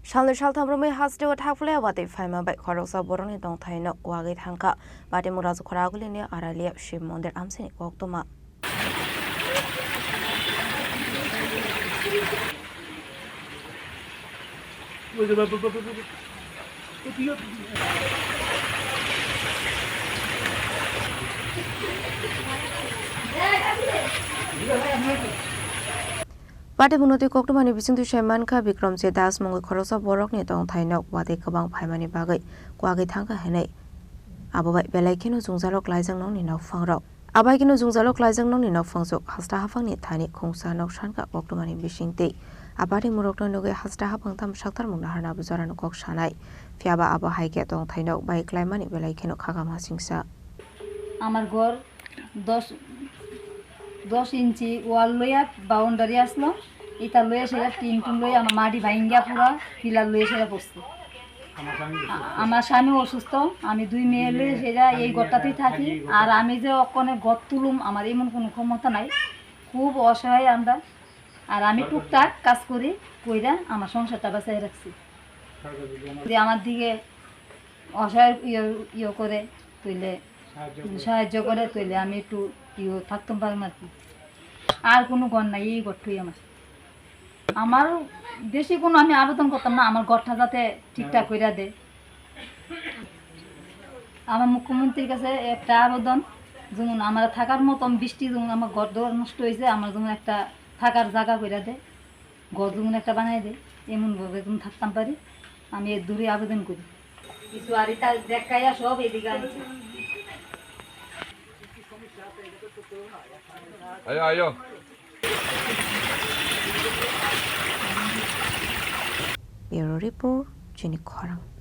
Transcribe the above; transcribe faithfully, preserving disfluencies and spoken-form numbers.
Salnwi saltham romwi hasteo thakphlai watwi phaima bai khoroksa borokni tongthaino kuagwi thangkha. Patimura Rajakhora Agulini Aralia Shiv Mondir amchaini koktwma. Patimura twi koktwmani bisingtwi sai mankha, Bikramjit Das mungwi khoroksa borokni tongthaino watwi kwbang phaimani bagwi kuagwi thangkha hinwi. Abo bai belai kheno jwngjalo klaijak nokni nokphangrok. Abai kheno jwngjalo klaijak nokni nokphang chuk hasta haphangni thani khungsa nok sankha koktwmani bisingtwi. A patimurokno nugwi hasta haphang tamo saktarmung naharna bo jorano kok sanai. Phiyaba abo hai khe tongthai nok bai klaimani belai kheno khakam hasingsa. আমার ঘর দশ দশ ইঞ্চি ওয়াল লইয়া বাউন্ডারি আসলো। এটা লইয়া সেটা টিন টুন লইয়া আমার মাটি ভাঙ্গিয়া পুরা পিলার লইয়া সেটা পড়ছে। আ-, আমার স্বামী অসুস্থ, আমি দুই মেয়ে লইয়া সেটা এই ঘরটাতেই থাকি। আর আমি যে অক্ষণে ঘর তুলুম, আমার এমন কোনো ক্ষমতা নাই, খুব অসহায় আমরা। আর আমি টুকটাক কাজ করি, কইরা আমার সংসারটা বাঁচাই রাখছি। যদি আমার দিকে অসহায় ইয়ে, ইয়ে করে, তইলে সাহায্য করে। সাহায্য করে, তইলে আমি একটু ইয়ে থাকতাম পারতাম আর কি। আর কোনো ঘর নাই, এই ঘরটাই আমার। আমার বেশি কোনো আমি আবেদন করতাম না, আমার ঘরটা যাতে ঠিকঠাক কইরা দেয়। আমার মুখ্যমন্ত্রীর কাছে একটা আবেদন, যেমন আমার থাকার মতন বৃষ্টি, যেমন আমার ঘর দুয়ার নষ্ট হয়েছে, আমার যেমন একটা থাকার জায়গা কইরা দেয়, ঘর যেমন একটা বানাই দেয়, এমন ভাবে যেমন থাকতাম পারি, আমি এর দূরে আবেদন করি। কিছু আর এটা দেখাইয়া সব এদিকে আনছে। Ayo, ayo. Bureau Report, Chini Khorang.